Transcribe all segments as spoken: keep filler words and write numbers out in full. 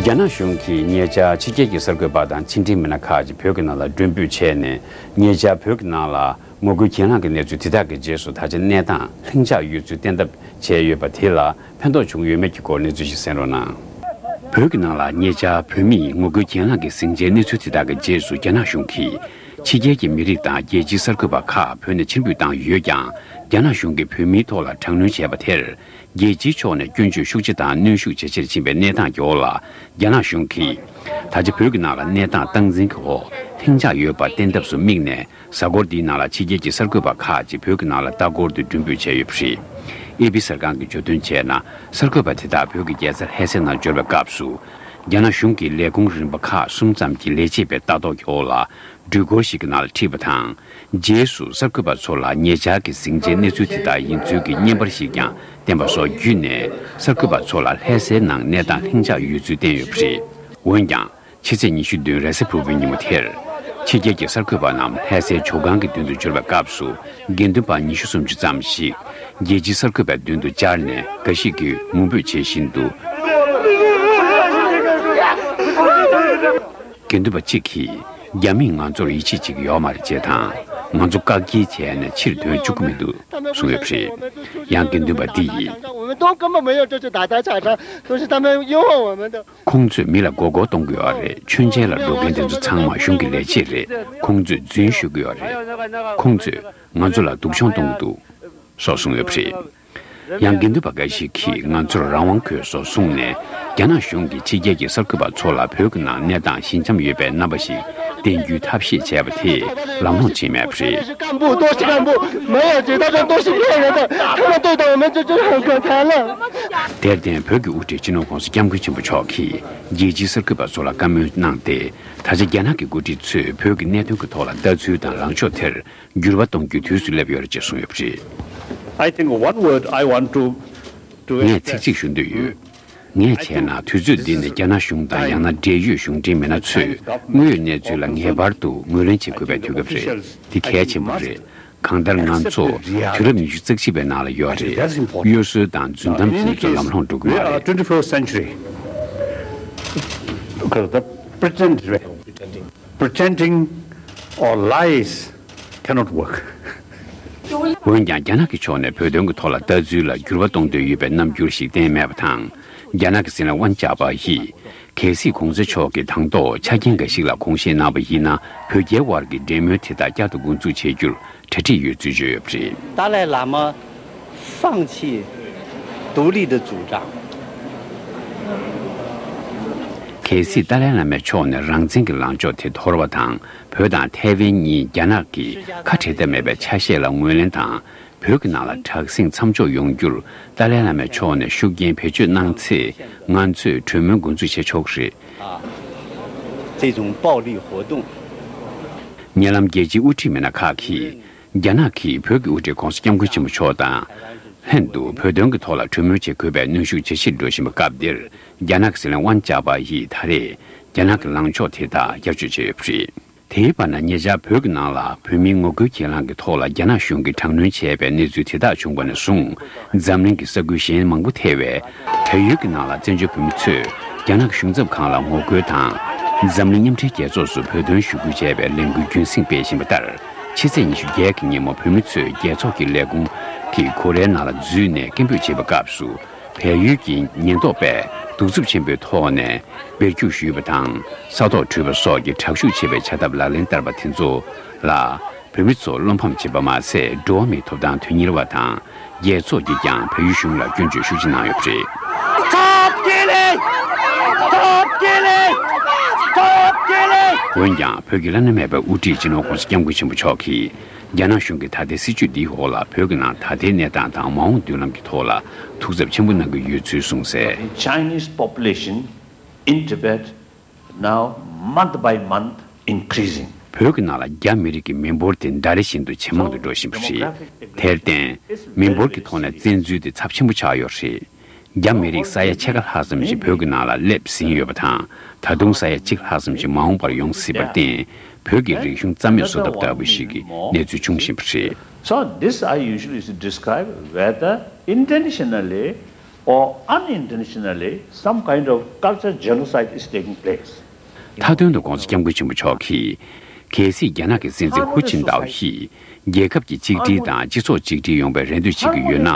རྒྱ་ནག་གཞུང་གིས་ཉེ་ཆར་ཕྱི་རྒྱལ་གྱི་གསར་འགོད་པ་དང་ཕྱི་འབྲེལ་མི་སྣ་ཁག་ཅིག་བོད་ཀྱི་ནང་ལ་མགྲོན་འབོད་བྱས་ནས། ཉེ་ཆར་བོད་ཀྱི་ནང་ལ་ངོ་རྒོལ་གྱེན་ལངས་ཀྱི་གནས་ཚུལ་དེ་དག་གི་རྗེས་སུ་ད་ཆ་གནས་སྟངས་ལྷིང་འཇགས་ཡོད་ཚུལ་གཏན་འབེབས་བྱས་ཡོད་པ་དེ་ལ་ཕན་ཐོགས་བྱུང་ཡོད་མེད་ཀྱི་སྐོར་གནས་ཚུལ་ཞིག་གསན་རོགས་གནང་། བོད་ཀྱི་ནང་ལ་ཉེ་ཆར་བོད་མིས་ངོ་རྒོལ་གྱེན་ལངས་ཀྱི་ཟིང་ཆའི་གནས་ཚུལ་དེ་དག་གི་རྗེས་སུ། རྒྱ་ནག་གཞུང་གིས་ཕྱི་རྒྱལ་གྱི་མི་རིགས་དང་རྒྱལ་སྤྱིའི་གསར་འགོད་པ་ཁག་བོད་ནས་ཕྱིར་འབུད་བཏང་ཡོད་ཀྱང་། རྒྱ་ནག་གཞུང་གིས་བོད་མིའི་ཐོག་ལ་དྲག་གནོན་བྱས་པ་དེར། རྒྱལ་སྤྱིའི་ཕྱོགས་ནས་སྐྱོན་བརྗོད་ཤུགས་ཆེ་དང་གནོན་ཤུགས་ཇེ་ཆེར་ཕྱིན་པའི་གནས་སྟངས་ཀྱི་འོག་ལ། རྒྱ་ནག་གཞུང་གིས་ད་ཆ་བོད་ཀྱི་ནང་ལ་གནས་སྟངས་སྟངས་འཛིན་གྱི་འོག་ལྷིང་འཇགས་ཡོད་པར་གཏན་ཐབས་སུ་དམིགས་ནས། གཟའ་འཁོར་འདིའི་ནང་ལ་ཕྱི་རྒྱལ་གྱི་གསར་འགོད་པ་ཁག་ཅིག་བོད་ཀྱི་ནང་ལ་ལྟ་སྐོར་དུ་མགྲོན་འབོད་བྱས་ཡོད་པ་རེད། ཨེ་པི་གསར་ཁང་གིས་བརྗོད་དོན་བྱས་ན། གསར་འགོད་པ་དེ་དག་བོད་ཀྱི་རྒྱལ་ས་ལྷ་སའི་ནང་འབྱོར་བའི་སྐབས་སུ། རྒྱ་ནག་གཞུང་གི་ལས་ཁུངས་རིམ་པ་ཁག་གསུམ་ཙམ་གྱི་ལས་བྱེད་པའི་ལྟ་རྟོག་གི་འོག་ལ། འགྲུལ་འཁོར་ཞིག་གི་ནང་ལ་ཁྲིད་པ་དང་། རྗེས་སུ་གསར་འགོད་པ་ཚོ་ལ་ཉེ་ཆར་གྱི་ཟིང་ཆའི་གནས་ཚུལ་དེ་དག་ཡིན་ཚུལ་གྱི་བརྙན་པར་ཞིག་ཀྱང་བསྟན་པ་སོགས་བརྒྱུད་ནས། གསར་འགོད་པ་ཚོ་ལ་ལྷ་སའི་ནང་གནས་སྟངས་ལྷིང་འཇགས་ཡོད་ཚུལ་བསྟན་ཡོད་པ་རེད། འོན་ཀྱང་། ཕྱི་ཚེས་ཉི་ཤུ་བདུན་རེས་གཟའ་ཕུར་བུའི་ཉིན་མོ་དེར། ཕྱི་རྒྱལ་གྱི་གསར་འགོད་པ་རྣམས་ལྷ་སའི་ཇོ་ཁང་གི་མདུན་དུ་འབྱོར་བའི་སྐབས་སུ། དགེ་འདུན་པ་ཉི་ཤུ་སུམ་ཅུ་ཙམ་ཞིག་རྒྱལ་སྤྱིའི་གསར་འགོད་པའི་མདུན་དུ་བཅར་ནས། འགའ་ཞིག་གིས་ངུ་འབོད་བྱེད་བཞིན་འདུག་དགེ་འདུན་པ་གཅིག་གིས། རྒྱ་མིས་ང་ཚོར་ཡིད་ཆེས་བྱེད་ཀྱི་ཡོད་མ་རེད་ཅེས་དང་། ང་ཚོ་བཀག་སྐྱིལ་བྱས་ནས་ཕྱིར་ཐོན་བཅུག་གི་མི་འདུག་གསུངས་ཡོད་པ་རེད། ཡང་དགེ་འདུན་པ་འདི་ཡིས། 我们都根本没有就去打他下场，都是他们冤枉我们的。 ཁོང་ཚོས་མི་ལ་མགོ་སྐོར་གཏོང་གི་ཡོད་རེད། མཆོད་མཇལ་ལ་འགྲོ་མཁན་དེ་ཚོ་ཚང་མ་གཞུང་གི་ལས་བྱེད་རེད། ཁོང་ཚོས་རྫུན་ཤོད་ཀྱི་ཡོད་རེད། ཁོང་ཚོས་ང་ཚོ་ལ་སྡུག་སྦྱོང་གཏོང་གི་འདུག་སོགས་གསུངས་ཡོད་པ་རེད། ཡང་དགེ་འདུན་པ་འགའ་ཞིག་གིས་ང་ཚོར་རང་དབང་དགོས་སོགས་གསུངས་ནས། རྒྱ་ནག་གཞུང་གིས་ཕྱི་རྒྱལ་གྱི་གསར་འགོད་པ་ཚོ་ལ་བོད་ཀྱི་ནང་གནས་སྟངས་ཞི་འཇམ་ཡོད་པའི་རྣམ་པ་ཞིག་བསྟན་རྒྱུའི་ཐབས་ཤེས་བྱས་པ་དེས་ལམ་ལྷོང་ཕྱིན་མེད་པ་རེད། 干部都是干部，没有其他人都是骗人的，他们对待我们就就是很可残忍。 དེར་བརྟེན། བོད་ཀྱི་དབུ་ཁྲིད་སྤྱི་ནོར་༸གོང་ས་༸སྐྱབས་མགོན་ཆེན་པོ་མཆོག་གིས་རྒྱལ་སྤྱིའི་གསར་འགོད་པ་ཚོ་ལ་བཀའ་མོལ་གནང་སྟེ། ད་ཆ་རྒྱ་ནག་གི་འགོ་ཁྲིད་ཚོས་བོད་ཀྱི་གནད་དོན་གྱི་ཐོག་ལ་ལྟ་ཚུལ་དང་ལངས་ཕྱོགས་དེར་འགྱུར་བ་གཏོང་རྒྱུའི་དུས་སུ་སླེབས་ཡོད་རེད་ཅེས་གསུངས་ཡོད་པ་རེད། I think one word I want to, to ངས་ཚིག་གཅིག་ཞུ་འདོད་ཡོད། ངས་བྱས་ན། དུས་ཚོད་འདི་ནི་རྒྱ་ནག་གཞུང་དང་། ཡང་ན་འབྲེལ་ཡོད་གཞུང་འབྲེལ་མི་སྣ་ཚོས་དངོས་ཡོད་གནས་ཚུལ་ལ་ངེས་པར་དུ་ངོས་ལེན་བྱེད་དགོས་པའི་དུས་སྐབས་རེད། འདི་གལ་ཆེན་པོ་རེད། གང་ལྟར་ང་ཚོ་དུས་རབས་ཉི་ཤུ་རྩ་གཅིག་པའི་ནང་ལ་ཡོད་རེད། གཡོ་ཟོལ་དང་རྫུན་གཏམ་དེ་ཚོ་ལམ་ལྷོང་འགྲོ་གི་མ་རེད། Twenty-first century, because the pretend, pretending or lies cannot work. འོན་ཀྱང་། རྒྱ་ནག་གི་ཕྱོགས་ནས་བོད་དོན་གྱི་ཐོག་ལ་ལྟ་ཚུལ་ལ་འགྱུར་བ་གཏོང་འདོད་ཡོད་པའི་རྣམ་འགྱུར་ཞིག་བསྟན་མེད་པ་དང་། རྒྱ་ནག་གི་སྲིད་བློན་ཝན་ཅཱ་པ་ཡིས། གལ་སྲིད་༸གོང་ས་མཆོག་གིས་དང་ཐོག་ཆ་རྐྱེན་འགའ་ཞིག་ལ་དགོངས་བཞེས་གནང་བ་ཡིན་ན། བོད་རྒྱའི་དབར་གྱི་འབྲེལ་མོལ་དེ་དག་བསྐྱར་དུ་འགོ་འཛུགས་བྱེད་རྒྱུར་གྲ་སྒྲིག་ཡོད་ཚུལ་བརྗོད་ཡོད་པ་རེད། 达赖喇嘛放弃独立的主张。 གལ་སྲིད་ཏཱ་ལའི་བླ་མའི་ཕྱོགས་ནས་རང་བཙན་གྱི་ལངས་ཕྱོགས་དེ་འཐོར་བ་དང་། བོད་དང་ཐའེ་ཝན་གཉིས་རྒྱ་ནག་གི་ཁ་བྲལ་ཐབས་མེད་པའི་ཆ་ཤས་ལ་ངོས་ལེན་དང་། བོད་ཀྱི་ནང་ལ་དྲག་ཟིང་མཚམས་འཇོག་ཡོང་རྒྱུར་ཏཱ་ལའི་བླ་མའི་ཕྱོགས་ནས་ཤུགས་རྐྱེན་བེད་སྤྱོད་གནང་ཚེ། ང་ཚོས་གྲོས་མོལ་འགོ་འཛུགས་བྱེད་ཆོག་གི་རེད། 这种暴力活动。 ཉེ་ལམ་རྒྱལ་སྤྱིའི་དབུ་ཁྲིད་མི་སྣ་ཁག་གིས། རྒྱ་ནག་གིས་བོད་ཀྱི་དབུ་ཁྲིད་༸གོང་ས་༸སྐྱབས་མགོན་ཆེན་པོ་མཆོག་དང་ལྷན་དུ་བོད་དོན་གྱི་ཐོག་ལ་གྲོས་མོལ་བྱེད་དགོས་པའི་གནོན་ཤུགས་ཇེ་ཆེར་འགྲོ་བཞིན་པའི་སྐབས་འདིར། རྒྱ་ནག་གི་སྲིད་བློན་ཝན་ཅཱ་པ་ཡིས་ད་རེས་རྒྱ་ནག་གི་ལངས་ཕྱོགས་དེ་དག་བསྐྱར་བཅོས་བྱས་ཡོད་པ་རེད། དེའི་བར་ན། ཉེ་ཆར་བོད་ཀྱི་ནང་ལ་བོད་མིའི་ངོ་རྒོལ་གྱེན་ལངས་ཀྱི་ཐོག་ལ་རྒྱ་ནག་གཞུང་གིས་དྲག་གནོན་བྱས་པའི་གནས་ཚུལ་དེ་དག་བྱུང་བ་ནས་བཟུང་། འཛམ་གླིང་གི་ས་ཁུལ་གཞན་མང་པོ་ཐེ་བའི་བལ་ཡུལ་གྱི་ནང་ལ་བཙན་བྱོལ་བོད་མི་ཚོས་རྒྱ་ནག་གཞུང་ཚབ་ཁང་ལ་ངོ་རྒོལ་དང་། འཛམ་གླིང་མཉམ་འབྲེལ་རྒྱལ་ཚོགས་སུ་བོད་དོན་ཞུ་སྐུལ་བྱས་པའི་ལས་འགུལ་རྒྱུན་སྲིང་སྤེལ་བཞིན་པ་ལྟར། ཕྱི་ཚེས་ཉི་ཤུ་བརྒྱད་ཀྱི་ཉིན་མོ་བོད་མི་ཚོས་རྒྱལ་ཚོགས་ཀྱི་ལས་ཁུངས་ཀྱི་སྒོ་རའི་ནང་ལ་འཛུལ་ནས་སྐད་འབོད་བྱེད་པའི་སྐབས་སུ། བལ་ཡུལ་གྱི་ཉེན་རྟོག་པས་གདུག་རྩུབ་ཆེན་པོའི་ཐོག་ནས་བེར་རྒྱུག་ཞུས་པ་དང་། ས་ཐོག་བྲུས་པ་སོགས་ཀྱི་དྲག་ཤུགས་ཆེ་བའི་བྱ་ཐབས་ལག་ལེན་བསྟར་བ་དེ་ཚོ་ལ། བོད་མི་ཚོ་བློ་ཕམ་བྱེད་པ་མ་ཟད། འགྲོ་བ་མིའི་ཐོབ་ཐང་དོན་གཉེར་བ་དང་། རྒྱལ་ཚོགས་ཀྱིས་ཀྱང་བལ་ཡུལ་གཞུང་ལ་སྐྱོན་བརྗོད་ཤུགས་ཆེ་གནང་ཡོད་པ་རེད། འོན་ཀྱང་། བོད་ཀྱི་བླ་ན་མེད་པའི་དབུ་ཁྲིད་སྤྱི་ནོར་༸གོང་ས་༸སྐྱབས་མགོན་ཆེན་པོ་མཆོག་གིས། རྒྱ་ནག་གཞུང་གི་ད་ལྟའི་སྲིད་བྱུས་འདིའི་འོག་ལ། བོད་ཀྱི་ནང་ད་ལྟའི་གནས་སྟངས་དང་། མ་འོངས་མདུན་ལམ་གྱི་ཐོག་ལ་ཐུགས་འཚབ་ཆེན་པོ་གནང་གི་ཡོད་ཚུལ་གསུངས་གསལ། Chinese population in Tibet now month by month increasing. བོད་ཀྱི་ནང་ལ་རྒྱ་མི་རིགས་ཀྱི་མི་འབོར་དེ་ཟླ་རེ་བཞིན་དུ་ཇེ་མང་དུ་འགྲོ་བཞིན་པ་རེད། དེར་བརྟེན། མི་འབོར་གྱི་ཐོག་ནས་བཙན་འཛུལ་དེ་ཚབས་ཆེན་པོ་ཆགས་ཡོད་པ་རེད། རྒྱ་མི་རིགས་ས་ཡ་ཕྱེད་ཀ་ལྷག་ཙམ་ཞིག་བོད་ཀྱི་ནང་ལ་སླེབས་ཟིན་ཡོད་པ་དང་། ད་དུང་ས་ཡ་གཅིག་ལྷག་ཙམ་ཞིག་མ་འོངས་པར་ཡོང་སྲིད་པར་བརྟེན། བོད་ཀྱི་རིག་གཞུང་རྩ་མེད་བཟོ་ཐབས་ལྟ་བུ་ཞིག་གི་གནས་ཚུལ་འབྱུང་བཞིན་པ་རེད། So this I usually describe whether intentionally Or unintentionally, some kind of culture genocide is taking place. མཐའ་དོན་དུ་༧གོང་ས་༧སྐྱབས་མགོན་ཆེན་པོ་མཆོག་གིས། གལ་སྲིད་རྒྱ་ནག་གི་སྲིད་འཛིན་ཧུ་ཅིན་ཏའོ་ཡིས་རྒྱལ་ཁབ་ཀྱི་གཅིག་སྒྲིལ་དང་སྤྱི་ཚོགས་གཅིག་སྒྲིལ་ཡོང་བའི་རེ་འདོད་བྱེད་ཀྱི་ཡོད་ན།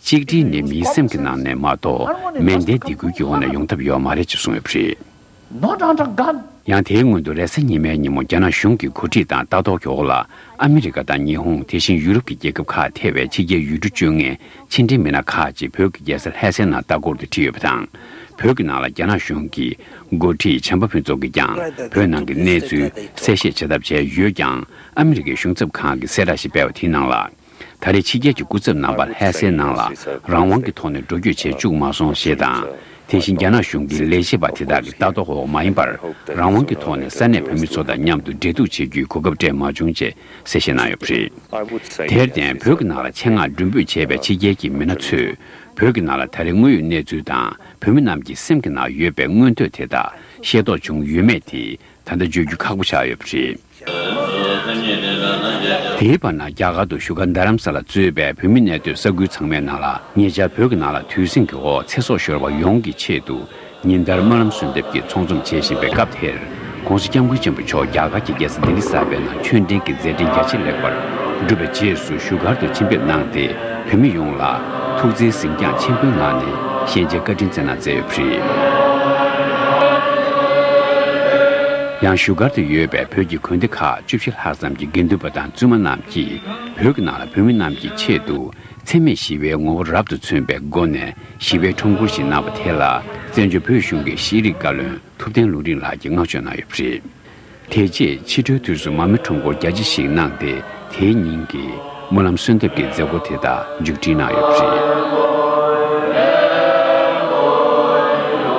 གཅིག་སྒྲིལ་ནི་མིའི་སེམས་ཀྱི་ནང་ནས་མ་གཏོགས་མེ་མདའི་སྡིགས་སྐུལ་གྱི་འོག་ནས་ཡོང་ཐབས་ཡོད་མ་རེད་ཅེས་གསུངས་ཡོད་པ་རེད། Not under gun. ཡང་དེའི་སྔོན་དུ་རེས་གཟའ་ཉི་མའི་ཉིན་མོ་རྒྱ་ནག་གཞུང་གི་འགོ་ཁྲིད་དང་ལྟ་རྟོག་གི་འོག་ལ་ཨ་མི་རི་ཀ་དང་ཉི་ཧོང་། དེ་བཞིན་ཡུ་རོབ་ཀྱི་རྒྱལ་ཁབ་ཁག་ཐེ་བའི་ཕྱི་རྒྱལ་ཡུལ་གྲུ་བཅོ་ལྔའི་ཕྱི་འབྲེལ་མི་སྣ་ཁག་ཅིག་བོད་ཀྱི་རྒྱལ་ས་ལྷ་སའི་ནང་ལྟ་སྐོར་དུ་ཁྲིད་ཡོད་པ་དང་། བོད་ཀྱི་ནང་ལ་རྒྱ་ནག་གཞུང་གི་འགོ་ཁྲིད་བྱམས་པ་ཕུན་ཚོགས་ཀྱིས་ཀྱང་བོད་ནང་གི་གནས་ཚུལ་གསལ་བཤད་བྱེད་ཐབས་བྱས་ཡོད་ཀྱང་། ཨ་མི་རི་ཀའི་གཞུང་ཚབ་ཁང་གིས་གསལ་བསྒྲགས་ཤིག་སྤེལ་བ་དེའི་ནང་ལ། ད་རེས་ཕྱི་རྒྱལ་གྱི་སྐུ་ཚབ་རྣམ་པ་ལྷ་སའི་ནང་ལ་རང་དབང་གི་ཐོག་ནས་འགྲོ་སྐྱོད་བྱེད་བཅུག་མ་སོང་ཞེས་དང་། དེ་བཞིན་རྒྱ་ནག་གཞུང་གི་ལས་བྱེད་པ་དེ་དག་གི་ལྟ་རྟོག་འོག་མ་ཡིན་པར་རང་དབང་གི་ཐོག་ནས་ས་གནས་བོད་མི་ཚོ་དང་མཉམ་དུ་འབྲེལ་གཏུག་བྱེད་རྒྱུའི་གོ་སྐབས་སྤྲད་མ་བྱུང་ཅེས་གསལ་བཤད་གནང་ཡོད་པ་རེད། དེར་བརྟེན་བོད་ཀྱི་ནང་ལ་ཆེད་མངགས་མགྲོན་འབོད་བྱས་པའི་ཕྱི་རྒྱལ་གྱི་མི་སྣ་ཚོས་བོད་ཀྱི་ནང་ལ་ད་རེས་དངོས་ཡོད་གནས་ཚུལ་དང་བོད་མི་རྣམས་ཀྱི་སེམས་ཀྱི་ནང་ཡོད་པའི་མངོན་འདོད་དེ་དག་ཤེས་རྟོགས་བྱུང་ཡོད་མེད་དེ། ད་ལྟ་བརྗོད་རྒྱུ་ཁག་པོ་ཆགས་ཡོད་པ་རེད། དེའི་བར་ན་རྒྱ་གར་དུ་བཞུགས་སྒར་རྡ་རམ་ས་ལ་གཙོས་པའི་བོད་མི་གནས་སྡོད་ས་ཁུལ་ཚང་མའི་ནང་ལ་ཉེ་ཆར་བོད་ཀྱི་ནང་ལ་དུས་ཟིང་གི་འོག་ཚེ་སྲོག་ཤོར་བ་ཡོངས་ཀྱི་ཆེད་དུ་ཉིན་ལྟར་སྨོན་ལམ་གསོལ་འདེབས་ཀྱི་ཚོགས་འཛོམས་བྱེད་བཞིན་པའི་སྐབས་དེར། ྋགོང་ས་ྋསྐྱབས་མགོན་ཆེན་པོ་མཆོག་རྒྱ་གར་གྱི་རྒྱལ་ས་ལྡི་ལི་གསར་པའི་ནང་ཆོས་འབྲེལ་གྱི་མཛད་འཕྲིན་རྒྱ་ཆེར་ལེགས་པར་གྲུབ་པའི་རྗེས་སུ་བཞུགས་སྒར་དུ་ཆེད་ཕེབས་གནང་སྟེ། བོད་མི་ཡོངས་ལ་ཐུགས་བརྩེའི་གཟིགས་སྐྱོང་ཆེན་པོའི་ངང་ནས་ཞལ་མཇལ་བཀའ་དྲིན་བསྩལ་གནང་མཛད་ཡོད་པ་རེད། ཡང་བཞུགས་སྒར་དུ་ཡོད་པའི་བོད་ཀྱི་དགོན་སྡེ་ཁག་བཅུ་བཞི་ལྷག་ཙམ་གྱི་དགེ་འདུན་པ་དང་བཙུན་མ་རྣམས་ཀྱིས་བོད་ཀྱི་ནང་ལ་བོད་མི་རྣམས་ཀྱི་ཆེད་དུ་འཚེ་མེད་ཞི་བའི་ངོ་བོ་རབ་ཏུ་མཚོན་པའི་སྒོ་ནས་ཞི་བའི་ཁྲོམ་སྐོར་ཞིག་གནང་བ་དེ་ལ་བཙན་བྱོལ་བོད་གཞུང་གི་ཤེས་རིག་བཀའ་བློན་ཐུབ་བསྟན་ལུང་རིགས་ལགས་ཀྱིས་བསྔགས་བརྗོད་གནང་ཡོད་པ་རེད། དེ་རྗེས་ཕྱི་དྲོའི་དུས་སུ་མར་མེ་ཁྲོམ་སྐོར་རྒྱ་ཆེ་ཞིག་གནང་སྟེ། དེའི་ཉིན་གྱི་སྨོན་ལམ་གསོལ་འདེབས་ཀྱི་མཛད་སྒོ་དེ་དག་མཇུག་སྒྲིལ་གནང་ཡོད་པ་རེད།